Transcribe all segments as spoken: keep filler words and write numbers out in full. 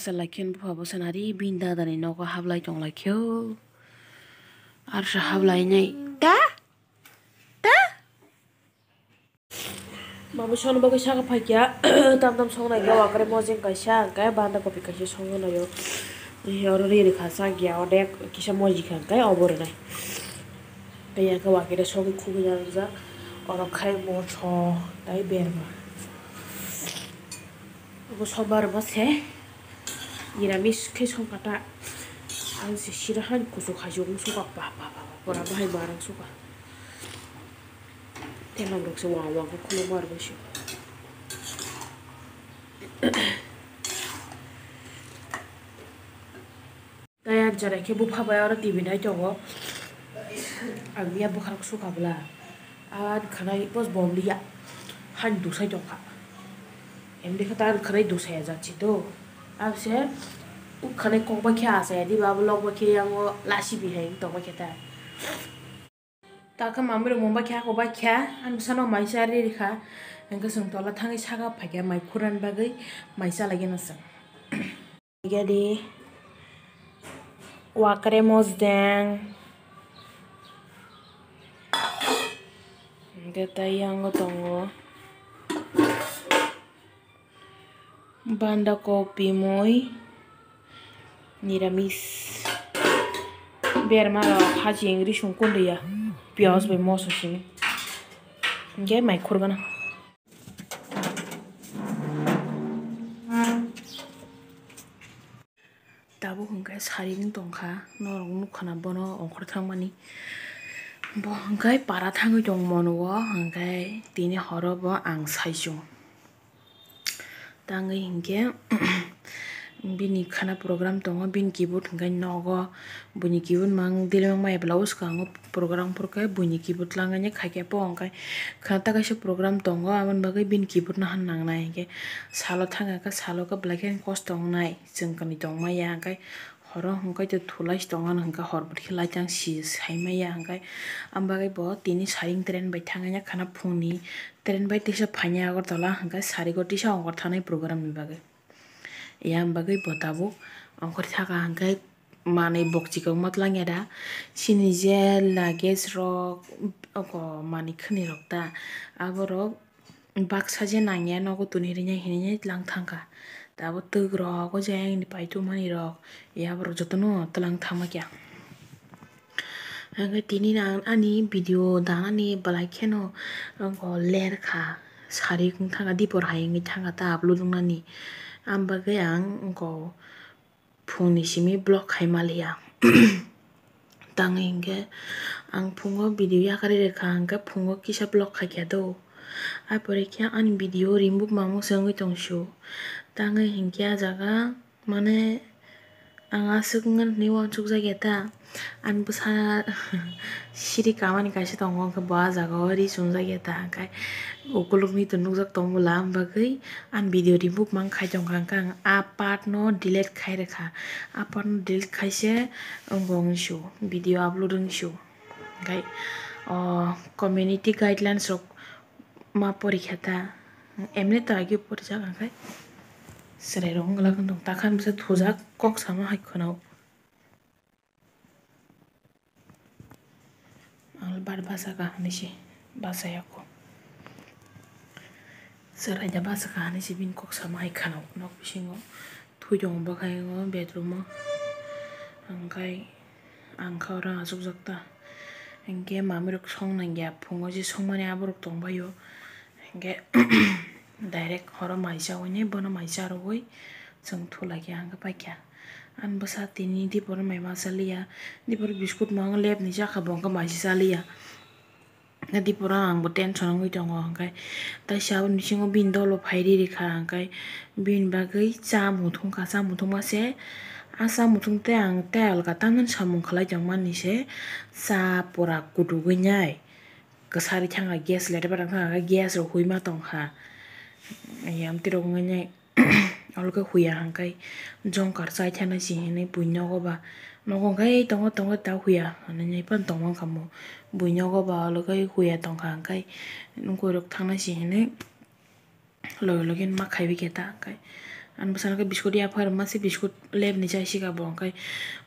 Salai khe bupha bo sanari bini dada ni nogo hablai tong lai khe o. Arsa hablai nai ta ta. Mami songni bagwi saka phaikya, tam tam songnai khe wakre mojeng kaisa, hwnkhe banda kopi kaisa songna naio. Oro ri rikha chakya, odek kisa moji kha, hwnkhe obo rwnai. Tei hwnkhe wakire sogwi khugui narwkjak, oro khai moso tei berma. Obo sobar obo se niramis khe songkha ta. Ang se sira han kuchuk hai se wng sukha, ba, ba, ba, ba, pura bahai barang sukha. Tei nok rok se wang wang khe khulukma rwgwi se. Tei ah jora khe bupha bai oro T V nai tongo. Ang ya bwkha rok sukha bwla. Ah khwnai pos bom liya. Han dusai tongkha. Em de khe ta khwnai dusai ya jat si do. Abse khwnai kok bai khe asa ya di ba lok bai khe yango lasi bihai tong bai khe ta. Ta khe mami rok mung bai khe ako bai khe, ani bwsano mai cha ri rikha. Hwnkhe chwng tola thangwi saka phaikha mai khurani bagwi mai cha lagina chwng. Gadi wakre mosdeng. Hwnkhe tei yango tongo. Banda kopi mui, niramis. Berma rok hachi wngri song kondya. Piyaj bai moso simi. Hwnkhe mai khurgana. Tabuk hwnkhe sari wng tongkha, norok nukha na bono ongkhor thangmani. Bo hwnkhe para thangwi tongmano o, hwnkhe tini horo bo ang saichung. Tangwi hwnkhe bini khana program tongo, bini keyboard hwnkhe nogo, buini keyboard mang dilemang maya blouse kango. Program phurkhe buini keyboard langani khaikhe po hwnkhe khwna ta kaisa program tongo, aboni bagwi bini keyboard no han nangnai hwnkhe salo thangkha khe salo khe belai kheno kosto wngnai chwng kwnwi tongmaya hwnkhe horo hwnkhe to thulai se tongmani hwnkhe hor bwtwi khe laitang si saimaya hwnkhe aboni bagwi bo tini saring train bai thangya khwna phungni train bai tisa phainai Agartala hwnkhe sarigo tisa ongkhor thanai program ni bagwi. Yang bagwi bo tabuk ongkhor thaka hwnkhe manwi bokchikok ma twlangya da. Chini je luggage rok oko manwi khwnwi rok ta, aborok baksa je nangya nogo toni rinai hinwi twlang thangkha. Tabuk twk rok o je ayang ni paithago manwi rok, ya borok jotono twlang thangma kya. Hwnkhe tini ang ani video danani belai kheno oko ler kha, sari wng thangkha, dipor hai wngwi thangkha ta upload wngnani. Ang bagwi ang oko phungni simi vlog khai maliya. Tangwi hwnkhe ang phungo video yakarwi rwkha, hwnkhe phungo kisa vlog khaikha do. Apore khe ani video remove mamung se wngwi tongsu. Tangwi hwnkhe ah jaga. Mane, ang aswk wngmani hinwi uansukjakya ta. Ani bwsa siri kamani kaisa tongo, hwnkhe bo ah jagao ri chumjakya ta. Hwnkhe ukulukni to nukjak tongo bwla, aboni bagwi ani video remove mang khai tongkha. Hwnkhe ang ah part no delete khai rwkha. Ah part no delete khaise wngbo wngsu, video upload wngsu. Hwnkhe, o, community guidelines rok ma porikha ta, emne to agi porijak, hwnkhe chwrairok wngla khe tong takhan bwsa thujak kok sama hai khwnao. Ang bar basa kaham hinwi se basa yako. Chwrai da basa kaham hinwi se bini kok sama hai khwnao nok bisingo. Thwi tongo bwkha yango bedroom o. Hwnkhe ang kha oro achukjak ta. Hwnkhe mamirok song nangya phungo je songmani aborok tongbaio. Hwnkhe direct horo mai chaui nai bono mai charwui chwng thulai khe hwnkhe paikha. Ani bwsa tini dipor mai ma chaliya. Dipor biskut mung lepni chakha bo hwnkhe mai se chaliya. Diporo ang bo tension wngwi tongo, hwnkhe taisa aboni bisingo bini dolo phai riri kha, hwnkhe bini bagwi cha muthung kha, cha muthungma se, ah cha muthung tei ang tei alka tamni samung khlai tongmani se, cha pura kutukgwi nai kwchari thangkha, gas light bai thangkha, gas rok huima tongkha, ayang tirok wngwi nai. Oro khe huya hwnkhe jongkar chai thana si hinwi bui nogo ba nogo hwnkhe tongo tongo ta huya hinwi phano tongma kha mo bui nogo ba olo khe huya tongkha hwnkhe nukhung rok thangna si hinwi logi logi ma khaiwi khe ta hwnkhe Ani bwsano khe biskut yapharma se, biskut lebni chai sika bo, hwnkhe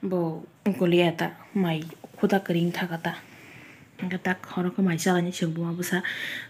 bo goliya ta, mai khuda kwrwng thaka ta. Hwnkhe tak horo khe mai chalainai chwng buma bwsa,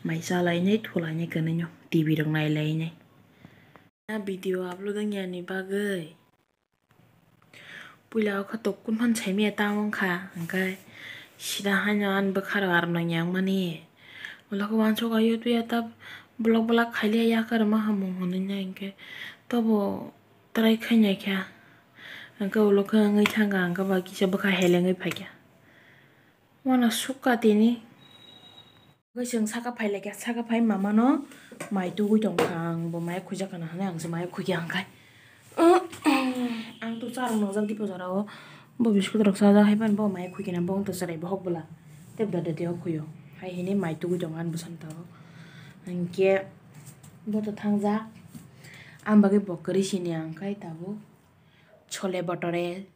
mai chalainai thulainai kwnwi no T V rok nailainai. Video upload wngyani bagwi. Puila o khe tok kun phan saimaya tamo wngkha, hwnkhe sida haino ani bwkha rok arom nang yang mani. Ulo khe uansuk ayo tuya ta blok blak khailiya yakarma hamung hwnwi nai hwnkhe tobo try khainai kha. Hwnkhe ulo khe wngwi thangkha, hwnkhe ba kisa bwkha helengwi phaikha. Uanasukha tini. Hwnkhe chwng saka phailaikha, saka phai mamano mai tugwi tongkha, ang bo mai khuijak kana hwnwi ang se mai khuikha hwnkhai. Ang to charwk nwngjak di pojara o, bo biskut rok chajak hai phano bo mai khuikhe na bo wngtong chwrai bohok bwla tei bwda dati o khuio hai hinwi mai tugwi tongo ani bwsano tabuk. Hinkhe bo to thangjak, ang bagwi bo kwrwi sini ang khai tabuk chole bhatore.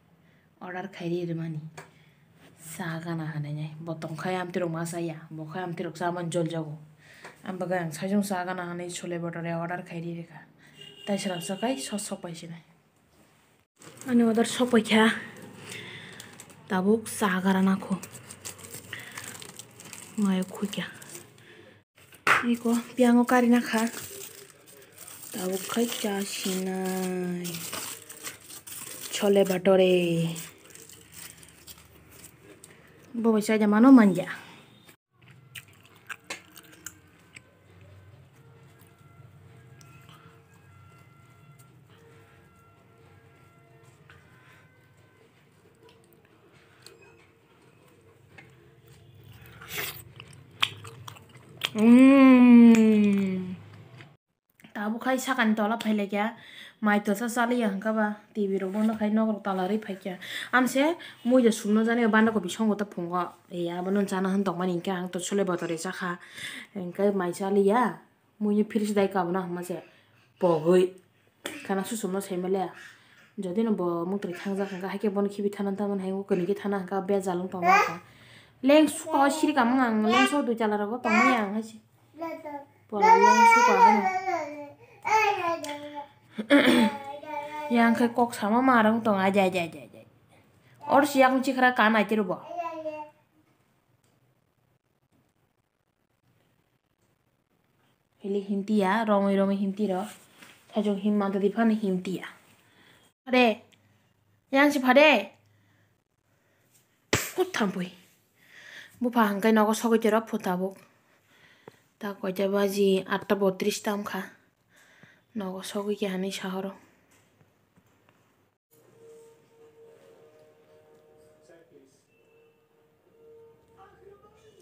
Order khairi rwmani. Sa gana hwnwi nai. Bo tongkhai amtwirok ma chaya. Bo khai amtwirok chamani jol jago. Ang bagwi ang saichung sa gana hwnwi chole bhatore order khairi rwkha. Tai srapsa khai sos sok pai sinai. Ani order sok paikha. Tabuk sa gara nakho. Mayo khuikha. Iko piyango kari nakha. Tabuk khai cha sinai. Chole bhatore. Bo bai chaida mano manja. Mm. Tabuk khai sakani tola phailaikha, mai tosa chaliya hwnkha ba, T V rok bono khai nok rok tala rwi phaikha. Amse muiya sumno jani banda kopi songo ta phungo, e abono chana hwn tongmani hinkhe ang to chole bhatore chakha, hinkhe mai chaliya. Muiya fridge dai kabuna hwnma se pogwi khana susumno saimaliya. Jodi no bo muktrwi thangjak hwnkha, haikhe bono khibi thana tamani hai kwrwikhe thana hwnkha, bejal wng tongma hwnkha. Lengsu o siri kamung ang, lengsu o dui tala rogo tongmani ang hai se. Pora lengsu ka hwno. Yang khai kok sama ma rang tong, ajai, ajai, ajai, ajai. Or si yakung chikhra ka nai tiro bo. Hili himtiya, romwi romwi himti ro. Sajung him manta di phano himtiya. Phade. Yang si phade. Hut thampui. Bupha hwnkhe nogo sogwi tero phutabuk. Ta koita baji atta botris tamkha. Nogo sogwi khe hani sahoro.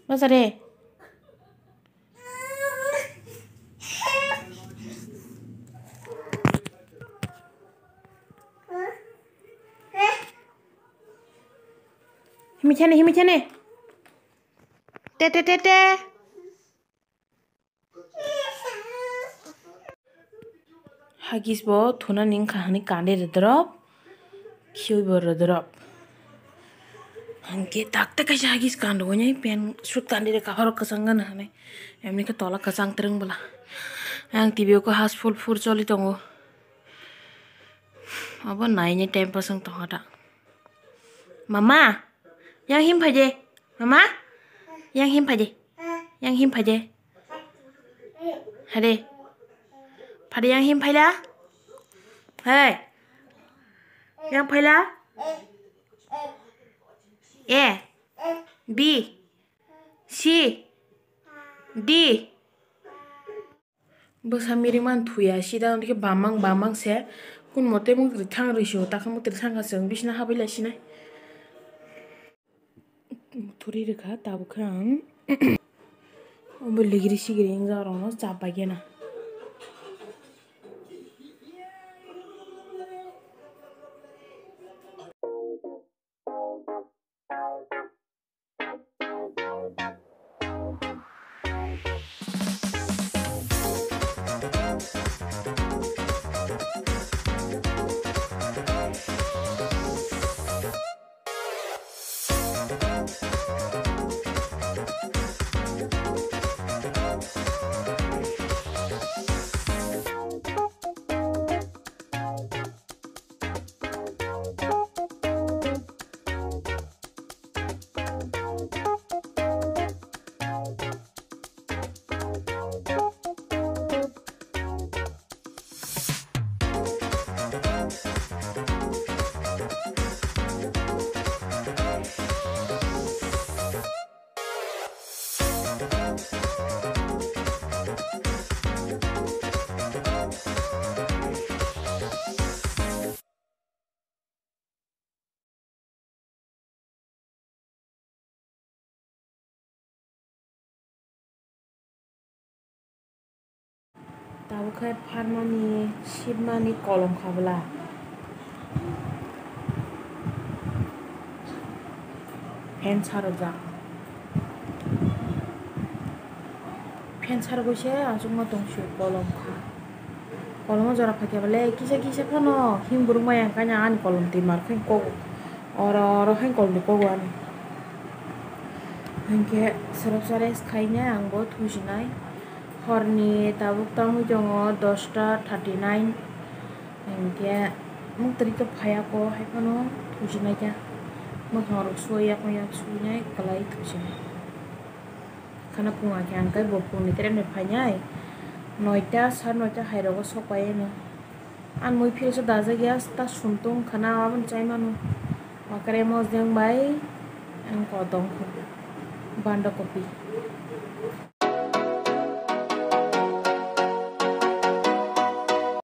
Basa de. Himichane, himichane. Te, te, te, te. Hagis bo thunani wngkha hwnwi kandi rwdorop, khiui bo rwdorop. Hwnkhe takte kaisa hagis kandogwi nai pen sut kandi rwkha, horok kwchang gana hwnwi. Emni khe tola kwchang twrwng bwla. Ayang T V o khe has phul phur choli tongo. Abo naini time pass wng tongkha ta. Mama, yang him phaide. Mama, yang him phaide. Yang him phaide. Hade. Phade yang him phaila. Hey. Yang phaila. A, B, C, D. Bwsa miringmani thuya sida hwnkhe bamang bamang se kun mote muktrwi thang rwi sio takhe muktrwi thang kha chwng bisina habai lai sinai. Thuri rwkha tabuk khe ang obo ligiri sigiri wngjak rokno chap bai khe na. Tabuk khe pharmani, sibmani kolom kha bwla. Fan sarojak. Fan sarogwi se achukma tongsi kolom kha. Kolomo jora phaikha bwle kisa kisa phano himburuk maya wngkha ani, ani kolom twi mar khe kogo. Oro oro hai kolom twi kogo ani. Hinkhe swrapsa rest khainai ang bo thusinai. Horni tabuk tangwi tongo dosta thirty nine. Hinkhe muktrwi khe phaiya ko hai phano thusinai kha. Mwkhang rok sui yakung yak suinai kwlai thusinai. Khana phunga khe ang khe bo phungni train bai phainai. Noita, sar noita hai rogo sok pai eno. Ang mui phirsa dajak ya, ta sum tong khana aboni chai mano. Makare mojang bai ang kodong banda kopi.